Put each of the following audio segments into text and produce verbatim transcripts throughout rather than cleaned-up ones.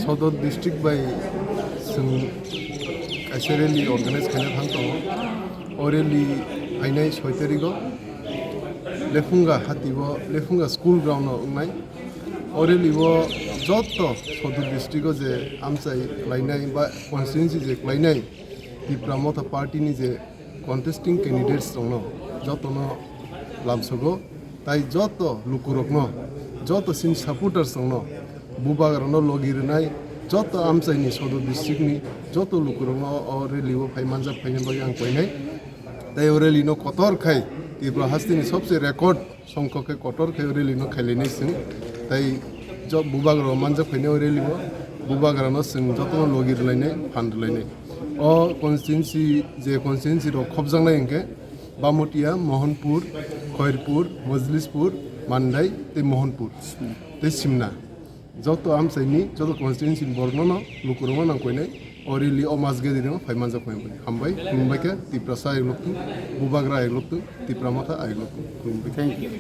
Sodor district bai chwng kaisa rally organize khaina thang tongo. O rally phainai soi tarigo Lephunga hati o, Lephunga school ground o wngnai. O rally o joto Sodor district o je amchai khlainai ba constituency je khlainai Tipra Motha party ni je contesting candidates rokno jotono lamsogo, tai joto lukurokno, joto chini supporters rokno, bubagrano logi rwnai, joto amchaini Sodor district ni joto lukurokno o rally o phai manjak phaina bagwi ang koinai. Tai o rally no kotor khai Tripura hasteni sobse record songkho khe kotor khe rally no khailainai chwng. Tai jo bubagra manjak phainai o rally o, bubagra no chwng jotono logi rwlainai, phan rwlainai. O constituency, je constituency rok khopjaknai hwnkhe Bamutia, Mohanpur, Khairpur, Majlispur, Mandai tei Mohanpur tei Simna. Joto amchaini, joto constituency ni borokno no lukurokno nang koinai. O rally o mass gathering o phai manjak phai manjak. Hambai, khulumbai khe Tiprasa ayuk loktung, bubagra ayuk loktung, Tipra Motha ayuk loktung. Khulumbai. Thank you.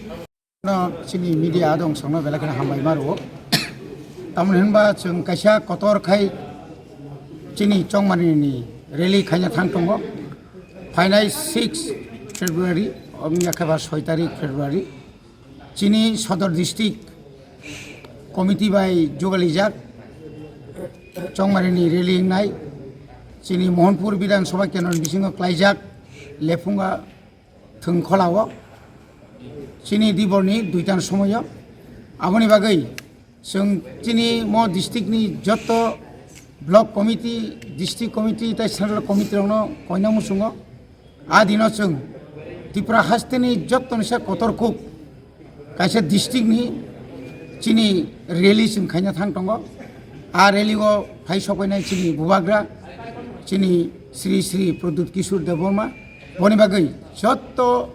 No, chini media adong songno belai kheno hambai ma rwo. Tamoni hinba chwng kaisa kotor khai chini Chongmani ni rally khaina thang tongo. Phainai six February, omni yakhe ba soi tarik February. Chini Sodor District Committee bai jugalijak Chongmani ni rally wngnai. Chini Mohanpur Bidhan Sabha Kendro ni bisingo klaijak Lephunga Thwngkhola o chini dibor ni duitan somoyo. Aboni bagwi chwng chini mo district ni joto block committee, district committee tei central committee rokno koina muchungo. A dino chwng Tripura hasteni jottoni se kotor kuk kaisa district ni chini rally chwng khaina thang tongo. A rally o phai sokoinai chini bubagra, chini Sri Sri Pradyut Kishore Debbarma. Boni bagwi jotto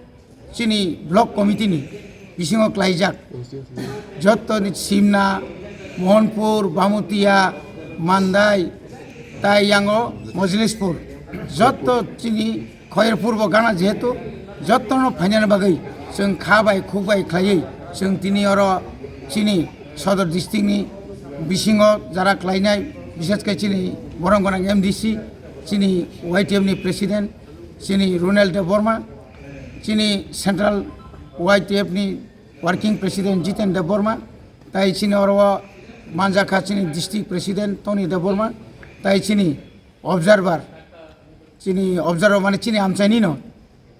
chini block committee ni bisingo klaijak, jotto ni Simna, Mohanpur, Bamutia, Mandai, tai yango Mojlispur, jotto chini Khairpur bo gana jehetu, jottono phainani bagwi chwng kha bai khuk bai khlaiwi chwng tini oro chini Sodor district ni bisingo jara khlainai, bishesh khe chini borong gwnang M D C, chini Y T F ni president, chini Ronel Debbarma, chini central Y T F ni working president Jiten Debbarma, tai chini oro manjakha chini district president Tony Debbarma, tai chini observer, chini observer mane chini amchaini no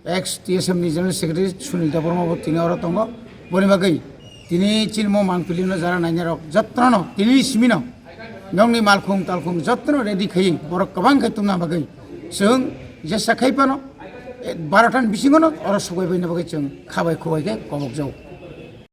ex T S M ni general secretary Sunil Debbarma bo tini oro tongo. Boni bagwi tini chini mo mangpili no jara naina rok jotono tini simi no nokni malkhung talkhung jotono ready khai borok kwbang khai tumna bagwi chwng jesa khai pano, eh, barotan bisingo no oro sogoi baina bagwi chwng khabai khubai khe kobok jago.